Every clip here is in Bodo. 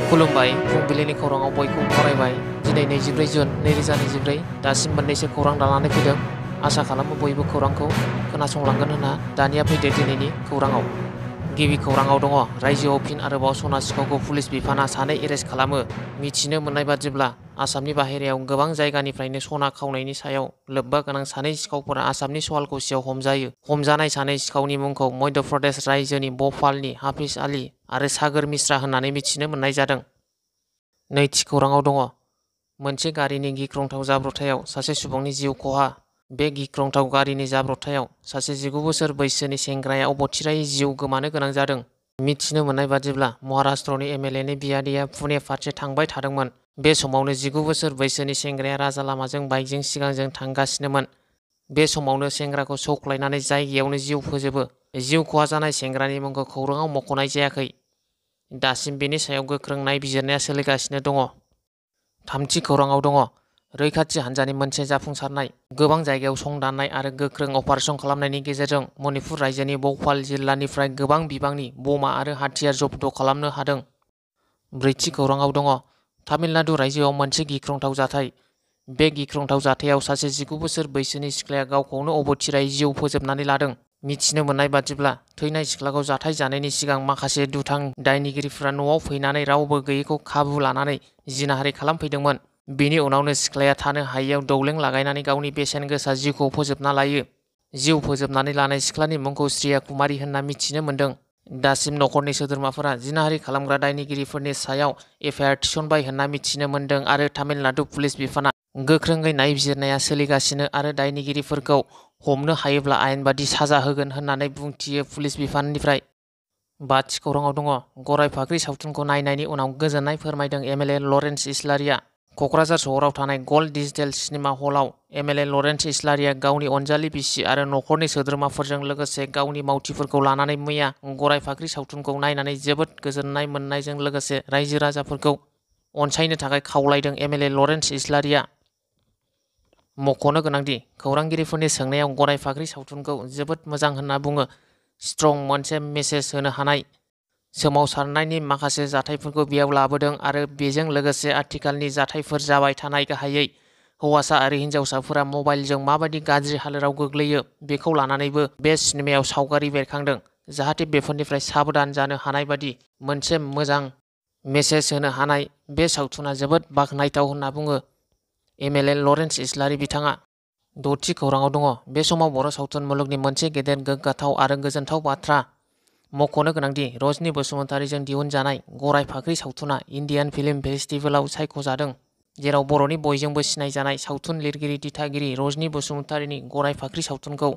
खुलुमबाय फुंबिलिनि खौराङाव बयखौबो बरायबाय। दिनै 24 जुन 2024 दासिम मोननैसो खौरां लानानै फैदों। आसा खालामो बयबो खौरांखौ खोनासंलांगोन होनना। दानिया फैदो दिनैनि खौराङाव। गिबि खौराङाव दङ रायजोआव फिन आरोबाव सना सिखावखौ पुलिस बिफाना सानै एरेस्ट खालामो। मिथिनो मोननाय बादिब्ला आसामनि बाहेरायाव गोबां जायगानिफ्रायनो सना खावनायनि सायाव लोब्बा गोनां सानै सिखावफोरा आसामनि सवालकुसियाव हमजायो। हमजानाय सानै सिखावनि मुंखौ मध्य प्रदेश रायजोनि भ'पालनि हाफिज आली आरो सागर मिश्रा होननानै मिथिनो मोननाय जादों। नैथि खौराङाव दङ मोनसे गारिनि गिख्रंथाव जाब्रबथायाव सासे सुबुंनि जिउ खहा। बे गिख्रंथाव गारिनि जाब्रबथायाव सासे 19 बोसोर बैसोनि सेंग्राया अबथिरायै जिउ गोमानो गोनां जादों। मिथिनो मोननाय बादिब्ला महाराष्ट्रनि एमएलएनि बियादैया पुणे फारसे थांबाय थादोंमोन। बे समावनो 19 बोसोर बैसोनि सेंग्राया राजा लामाजों बाइकजों सिगांजों थांगासिनोमोन। बे समावनो सेंग्राखौ सौख्लायनानै जायगायावनो जिउ फोजोबो। जिउ खहा जानाय सेंग्रानि मुंखौ खौराङाव मख'नाय जायाखै। दासिम बेनि सायाव गोख्रों नायबिजिरनाया सोलिगासिनो दङ। थामथि खौराङाव दङ रैखाथि हान्जानि मोनसे जाफुंसारनाय। गोबां जायगायाव संदाननाय आरो गोख्रों अपारेसन खालामनायनि गेजेरजों मणिपुर रायजोनि भ'पाल जिल्लानिफ्राय गोबां बिबांनि बमा आरो हाथियार जब्द खालामनो हादों। ब्रैथि खौराङाव दङ तामिलनाडु रायजोआव मोनसे गिख्रंथाव जाथाय। बे गिख्रंथाव जाथायाव सासे 19 बोसोर बैसोनि सिख्लाया गावखौनो अबथिरायै जिउ फोजोबनानै लादों। मिथिनो मोननाय बादिब्ला थैनाय सिख्लाखौ जाथाय जानायनि सिगां माखासे दुथां दायनिगिरिफोरा न'आव फैनानै रावबो गैयैखौ खाबु लानानै जिनाहारि खालामफैदोंमोन। बेनि उनावनो सिख्लाया थानो हायैयाव दौलें लागायनानै गावनि बेसेन गोसा जिउखौ फोजोबना लायो। जिउ फोजोबनानै लानाय सिख्लानि मुंखौ श्रिया कुमारी होनना मिथिनो मोन्दों। दासिम नखरनि सोद्रोमाफोरा जिनाहारि खालामग्रा दायनिगिरिफोरनि सायाव एफआइआर थिसनबाय होनना मिथिनो मोन्दों आरो तामिलनाडु पुलिस बिफाना गोख्रोङै नायबिजिरनाया सोलिगासिनो आरो दायनिगिरिफोरखौ हमनो हायोब्ला आयेन बादि साजा होगोन होननानै बुंथियो पुलिस बिफाननिफ्राय। बाथि खौराङाव दङ गराय फाख्रि सावथुनखौ नायनायनि उनाव गोजोननाय फोरमायदों एमएलए लरेन्स इस्लारिया। क'क्राझार सहराव थानाय गल्ड डिजिटेल सिनेमा हलाव एमएलए लरेन्स इस्लारिया गावनि अनजालि बिसि आरो नखरनि सोद्रोमाफोरजों लोगोसे गावनि मावथिफोरखौ लानानै मैया गराय फाख्रि सावथुनखौ नायनानै जोबोद गोजोननाय मोननायजों लोगोसे रायजो राजाफोरखौ अनसायनो थाखाय खावलायदों एमएलए लरेन्स इस्लारिया। मख'नो गोनांदि खौरांगिरिफोरनि सोंनायाव गराय फाख्रि सावथुनखौ जोबोद मोजां होनना बुङो। स्ट्रं मोनसे मेसेज होनो हानाय सोमावसारनायनि माखासे जाथायफोरखौ बेयाव लाबोदों आरो बेजों लोगोसे आथिखालनि जाथायफोर जाबाय थानाय गाहायै हौवासा आरो हिन्जावसाफोरा मबाइलजों माबायदि गाज्रि हालोदाव गोग्लैयो बेखौ लानानैबो बे सिनेमायाव सावगारि बेरखांदों। जाहाथे बेफोरनिफ्राय साबधान जानो हानाय बादि मोनसे मोजां मेसेज होनो हानाय बे सावथुना जोबोद बाख्नायथाव होनना बुङो एमएलए लरेन्स इस्लारि बिथाङा। द'थि खौराङाव दङ बे समाव बर' सावथुन मुलुगनि मोनसे गेदेर गोग्गाथाव आरो गोजोनथाव बाथ्रा। मख'नो गोनांदि रजनी बसुमतारीजों दिहुनजानाय गराय फाख्रि सावथुना इन्डियान फिल्म फेस्टिभेलाव सायख'जादों, जेराव बर'नि बयजोंबो सिनायजानाय सावथुन लिरगिरि दिथागिरि रजनी बसुमतारीनि गराय फाख्रि सावथुनखौ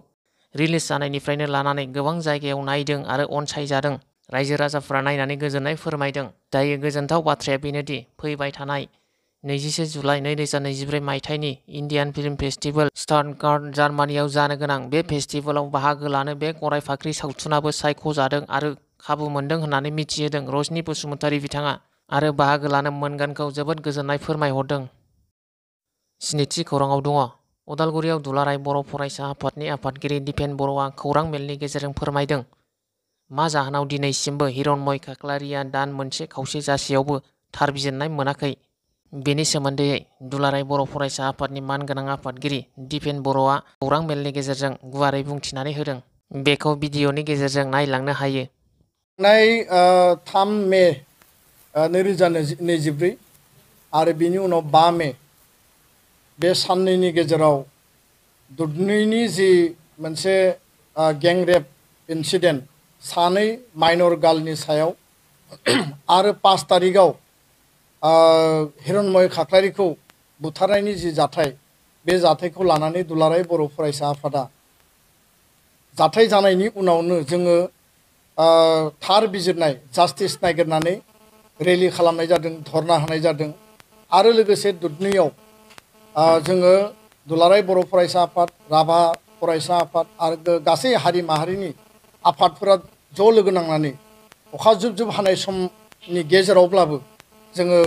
रिलिज जानायनिफ्रायनो लानानै गोबां जायगायाव नायदों आरो अनसायजादों। रायजो राजाफोरा नायनानै गोजोननाय फोरमायदों। दायो गोजोनथाव बाथ्राया बेनोदि फैबाय थानाय 21 जुलाइ 2024 मायथाइनि इन्डियान फिल्म फेस्टिभेल स्टुटगार्ट जार्मानियाव जानो गोनां बे फेस्टिभेलाव बाहागो लानो बे गराय फाख्रि सावथुनाबो सायख'जादों आरो खाबु मोनदों होननानै मिथिहोदों रजनी बसुमतारी बिथाङा आरो बाहागो लानो मोनगोनखौ जोबोद गोजोननाय फोरमायहरदों। स्निथि खौराङाव दङ उदालगुरियाव दुलाराय बर' फरायसा आफादनि आफादगिरि दिपेन बर'आ खौरां मेलनि गेजेरजों फोरमायदों मा जाहोनाव दिनैसिमबो हिरण्मय खाख्लारिया दान मोनसे खावसे जासेयावबो थार बिजिरनाय मोनाखै। बेनि सोमोन्दै दुलाराय बर' फरायसा आफादनि मानगोनां आफादगिरि दिपेन बर'आ खौरां मेलनि गेजेरजों गुवारै बुंथिनानै होदों। बेखौ भिडिअनि गेजेरजों नायलांनो हायो। 3 मे 2024 आरो बिनि उनाव 5 मे बे साननैनि गेजेराव दुधनैनि जि मोनसे गेंरेप इन्सिडेन्ट सानै माइनर गार्लनि सायाव आरो 5 तारिखआव हिरण्मय खाख्लारिखौ बुथारनायनि जि जाथाय बे जाथायखौ लानानै दुलाराय बर' फरायसा आफादा जाथाय जानायनि उनावनो जोङो थार बिजिरनाय जास्टिस नागिरनानै रेलि खालामनाय जादों, धरना होनाय जादों आरो लोगोसे दुधनैयाव जोङो दुलाराय बर' फरायसा आफाद, राभा फरायसा आफाद आरो गासै हारि माहारिनि आफादफोरा ज' लोगो नांनानै अखा जुब जुब हानाय समनि गेजेरावब्लाबो जोङो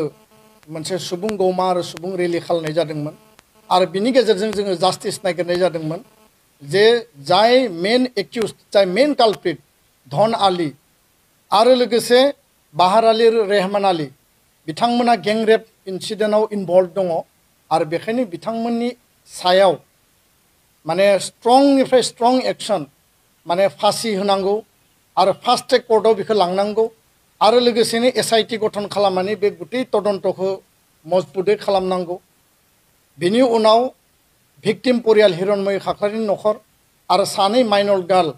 मोनसे सुबुं गौमा आरो सुबुं रेलि खालामनाय जादोंमोन आरो बिनि गेजेरजों जोङो जास्टिस नागिरनाय जादोंमोन जे जाय मेन एक्यूज्ड, जाय मेन कालप्रिट धन आली आरो लोगोसे बाहार आली, रेहमान आली बिथांमोना गें रेप इनसिडेन्टआव इनभल्भ दङ आरो बेखायनो बिथांमोननि सायाव माने स्ट्रंनिफ्राय स्ट्रं एक्शन माने फासि होनांगौ आरो फास्ट ट्रेक कर्टआव बेखौ लांनांगौ आरो लोगोसेनो SIT गठन खालामनानै बे गुटै तदन्तखौ मजबुतै खालामनांगौ बेनि उनाव भिक्टिम परियाल हिरण्मयी खाख्लारिनि नखर आरो सानै माइनर गार्ल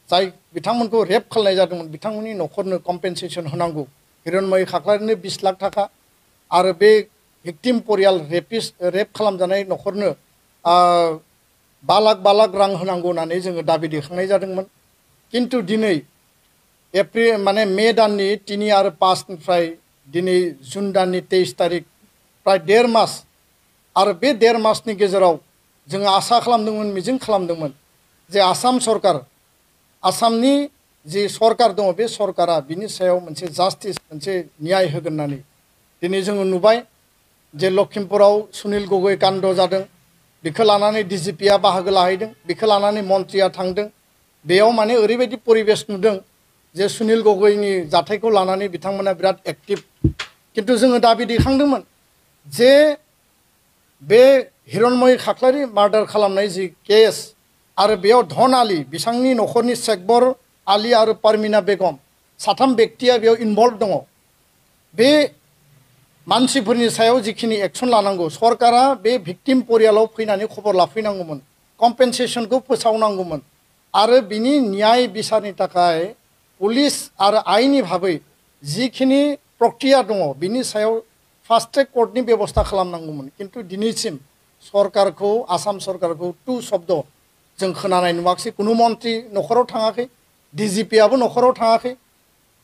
जाय बिथांमोनखौ रेप खालामनाय जादोंमोन बिथांमोननि नखरनो कम्पेनसेसन होनांगौ हिरण्मयी खाख्लारिनो 20 लाख थाखा आरो बे भिक्टिम परियाल रेप खालामजानाय नखरनो 5 लाख रां होनांगौ होननानै जोङो दाबि दैखांनाय जादोंमोन किन्तु दिनै एप्रिल माने मे दाननि 3 आरो 5 निफ्राय दिनै जुन दाननि 23 तारिख प्राय 1.5 मास आरो बे 1.5 मासनि गेजेराव जोङो आसा खालामदोंमोन मिजिं खालामदोंमोन जे आसाम सरकार आसामनि जि सरकार दङ बे सरकारा बिनि सायाव मोनसे जास्टिस मोनसे न्याय होगोन होननानै दिनै जोङो नुबाय जे लखिमपुराव सुनील गगৈ काण्ड जादों बेखौ लानानै DGPआ बाहागो लाहैदों बेखौ लानानै मन्थ्रिया थांदों बेयाव माने ओरैबायदि परिबेस नुदों जे सुनील गगैनि जाथायखौ लानानै बिथांमोना बिराद एक्टिभ किन्तु जोङो दाबि दैखांदोंमोन जे बे हिरण्मयी खाख्लारि मार्डार खालामनाय जि केस आरो बेयाव धन आली बिथांनि नखरनि शेखबर आली आरो परमिना बेगम साथाम व्यक्तिया बेयाव इनभल्भ दङ बे मानसिफोरनि सायाव जिखिनि एक्शन लानांगौ सरकारा बे भिक्टिम परियालाव फैनानै खबर लाफैनांगौमोन कम्पेनसेसनखौ फोसावनांगौमोन आरो बिनि न्याय बिसारनि थाखाय पुलिस आरो आइननि भाबै जिखिनि प्रक्रिया दङ बिनि सायाव फास्ट ट्रेक कर्टनि बेबस्था खालामनांगौमोन किन्तु दिनैसिम सरकारखौ आसाम सरकारखौ टु शब्द जों खोनानाय नुवाखै कुनु मन्थ्रि नखराव थाङाखै DGPआबो नखराव थाङाखै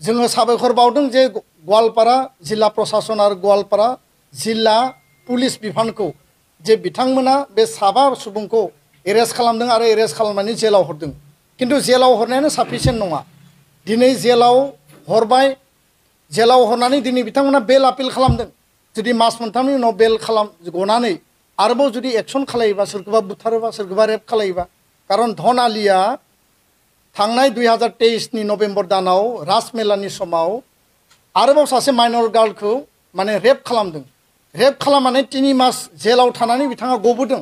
जोङो साबायखर बावदों जे गवालपारा जिल्ला प्रशासन आरो गवालपारा जिल्ला पुलिस बिफानखौ जे बिथांमोना बे साबा सुबुंखौ एरेस्ट खालामदों आरो एरेस्ट खालामनानै जेलाव हरदों किन्तु जेलाव हरनायानो साफिसियेन्ट नङा दिनै जेलाव हरबाय जेलाव हरनानै दिनै बिथांमोना बेल आपिल खालामदों जुदि मास मोनथामनि उनाव बेल गनानै आरोबाव जुदि एक्शन खालायोबा सोरखौबा बुथारोबा सोरखौबा रेप खालायोबा कारण धन आलिया थांनाय 2023 नि नभेम्बर दानाव राजमेलानि समाव आरोबाव सासे माइनर गार्लखौ माने रेप खालामदों रेप खालामनानै 3 मास जेलाव थानानै बिथाङा गबोदों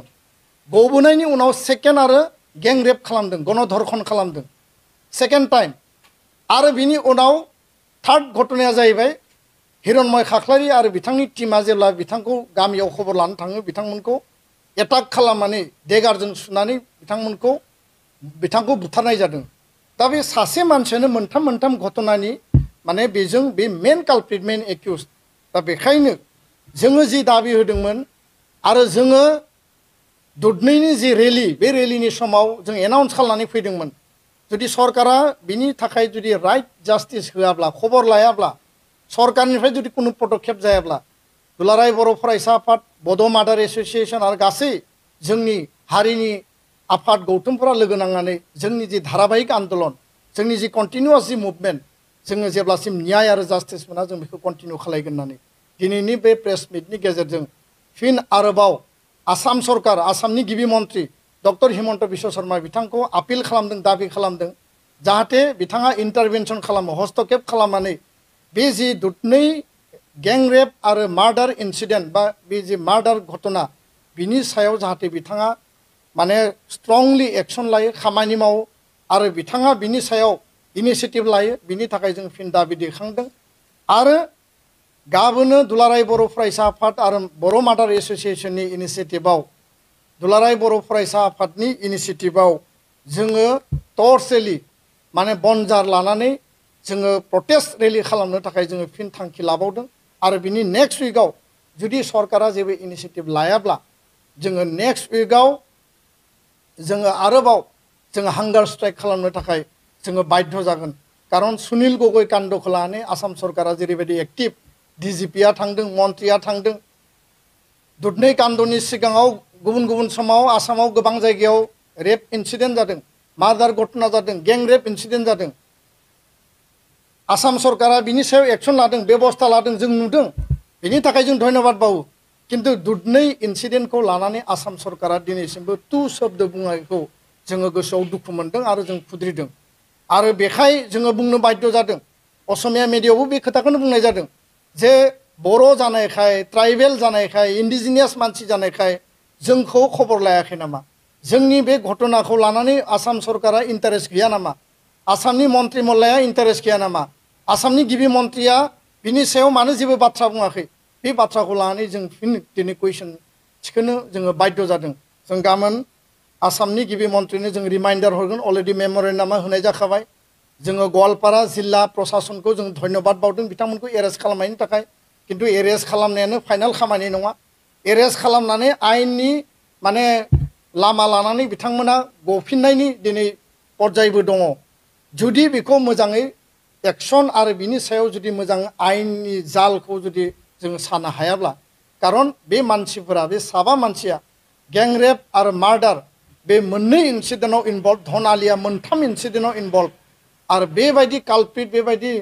गबोनायनि उनाव सेकेन्ड आरो गें रेप खालामदों गणधर्षण खालामदों सेकेन्ड टाइम आरो बिनि उनाव थार्ड घटनाया जाहैबाय हिरण्मयी खाख्लारि आरो बिथांनि टीमा जेब्ला बिथांखौ गामियाव खबर लानो थाङो बिथांमोनखौ एटाक खालामनानै देगारजों सुनानै बिथांखौ बुथारनाय जादों दा बे सासे मानसियानो मोनथाम घटनानि माने बेजों बे मेन कालप्रिट मेन एक्यूज दा बेखायनो जोङो जि दाबि होदोंमोन आरो जोङो दुधनैनि जि रेली बे रेलीनि समाव जों एनाउन्स खालामनानै फैदोंमोन जुदि सरकारा बिनि थाखाय जुदि राइट जास्टिस होआब्ला खबर लायाब्ला सरकारनिफ्राय जुदि कुनु पदक्षेप जायाब्ला दुलाराय बर' फरायसा आफाद बड' मादार एस'सिएशन आरो गासै जोंनि हारिनि आफाद गौथुमफोरा लोगो नांनानै जोंनि जि धाराबाहिक आन्दलन जोंनि जि कन्टिनिउआस जि मुभमेन्ट जोङो जेब्लासिम न्याय आरो जास्टिस मोना जों बेखौ कन्टिनिउ खालायगोन होननानै दिनैनि बे प्रेस मिटनि गेजेरजों फिन आरोबाव आसाम सरकार आसामनि गिबि मन्थ्रि डक्टर हिमन्त बिश्व शर्मा बिथांखौ आपिल खालामदों दाबि खालामदों जाहाथे बिथाङा इन्टारभेनसन खालामो हस्तक्षेप खालामनानै बे जि दुधनै गें रेप आरो मार्डार इन्सिडेन्ट बा बे जि मार्डार घटना बिनि सायाव जाहाथे बिथाङा माने स्ट्रंलि एक्शन लायो खामानि मावो आरो बिथाङा बिनि सायाव इनिशिएटिभ लायो बिनि थाखाय जों फिन दाबि दैखांदों आरो गाबोनो दुलाराय बर' फरायसा आफाद आरो बर' मादार एस'सिएशननि इनिशिएटिभआव दुलाराय बर' फरायसा आफादनि इनिशिएटिभआव जोङो टर्च रेली माने बनजार लानानै जोङो प्रटेस्ट रेली खालामनो थाखाय जोङो फिन थांखि लाबावदों आरो बिनि नेक्स्ट उइकआव जुदि सरकारा जेबो इनिशिएटिभ लायाब्ला जोङो नेक्स्ट उइकआव जोङो आरोबाव जोङो हांगार स्ट्राइक खालामनो थाखाय जोङो बाध्य जागोन कारण सुनील गगৈ काण्डखौ लानानै आसाम सरकारा जेरैबायदि एक्टिभ DGPआ थांदों मन्थ्रिया थांदों दुधनै काण्डनि सिगाङाव गुबुन समाव आसामाव गोबां जायगायाव रेप इन्सिडेन्ट जादों मार्डार घटना जादों गें रेप इन्सिडेन्ट जादों आसाम सरकारा बिनि सायाव एक्शन लादों बेबस्था लादों जों नुदों बिनि थाखाय जों धन्यबाद बावो किन्तु दुधनै इन्सिडेन्टखौ लानानै आसाम सरकारा दिनैसिमबो टु शब्द बुंनायखौ जोङो गोसोआव दुखु मोनदों आरो जों खुद्रिदों आरो बेखाय जोङो बुंनो बाध्य जादों असमिया मिडियायावबो बे खोथाखौनो बुंनाय जादों जे बर' जानायखाय ट्राइबेल जानायखाय इन्डिजिनियास मानसि जानायखाय जोंखौ खबर लायाखै नामा जोंनि बे घटनाखौ लानानै आसाम सरकारा इन्टारेस्ट गैया नामा आसामनि मन्त्रिमन्डलआ इन्टारेस्ट गैया नामा आसामनि गिबि मन्त्रिया बिनि सायाव मानो जेबो बाथ्रा बुङाखै बे बाथ्राखौ लानानै जों फिन दिनै कुइसन थिखोनो जोङो बाध्य जादों जों गाबोन आसामनि गिबि मन्त्रिनो जों रिमाइन्डार हरगोन अलरेडि मेम'रेन्डामा होनाय जाखाबाय जोङो गवालपारा जिल्ला प्रशासनखौ जों धन्यबाद बावदों बिथांमोनखौ एरेस्ट खालामनायनि थाखाय किन्तु एरेस्ट खालामनायानो फाइनाल खामानि नङा एरेस्ट खालामनानै आयेननि माने लामा लानानै बिथांमोना गफिननायनि दिनै पर्यायबो दङ जुदि बेखौ मोजाङै एक्सन आरो बिनि सायाव जुदि मोजां आयेननि जालखौ जुदि जों सानो हायाब्ला खारन बे मानसिफोरा बे साबा मानसिया गैंरेप आरो मार्डार बे मोननै इन्सिडेन्टआव इनभल्भ धनालिया मोनथाम इन्सिडेन्टआव इनभल्भ आरो बेबायदि कालप्रिट बेबायदि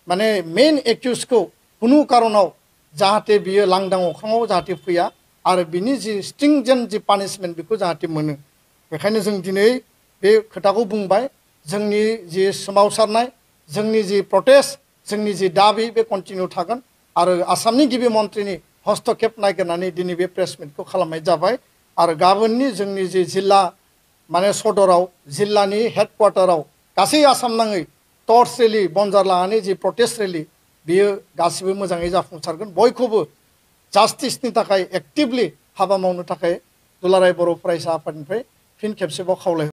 माने मेन एक्यूजखौ कुनु कारनाव जाहाथे बियो लांदां अख्राङाव जाहाथे फैया आरो बिनि जि स्ट्रिंजेन्ट जि पानिशमेन्ट बेखौ जाहाथे मोनो बेखायनो जों दिनै बे खोथाखौ बुंबाय जोंनि जि सोमावसारनाय जोंनि जि प्रटेस्ट जोंनि जि दाबि बे कन्टिनिउ थागोन आरो आसामनि गिबि मन्त्रिनि हस्तक्षेप नागिरनानै दिनै बे प्रेस मिटखौ खालामनाय जाबाय आरो गाबोननि जोंनि जि जिल्ला माने सदराव जिल्लानि हेडक्वार्टाराव गासै आसाम नाङै टर्च रेलि बनजार लानानै जि प्रटेस्ट रेलि बियो गासिबो मोजाङै जाफुंसारगोन बयखौबो जास्टिसनि थाखाय एक्टिभलि हाबा मावनो थाखाय दुलाराय बर' फरायसा आफादनिफ्राय फिन खेबसेबाव खावलाय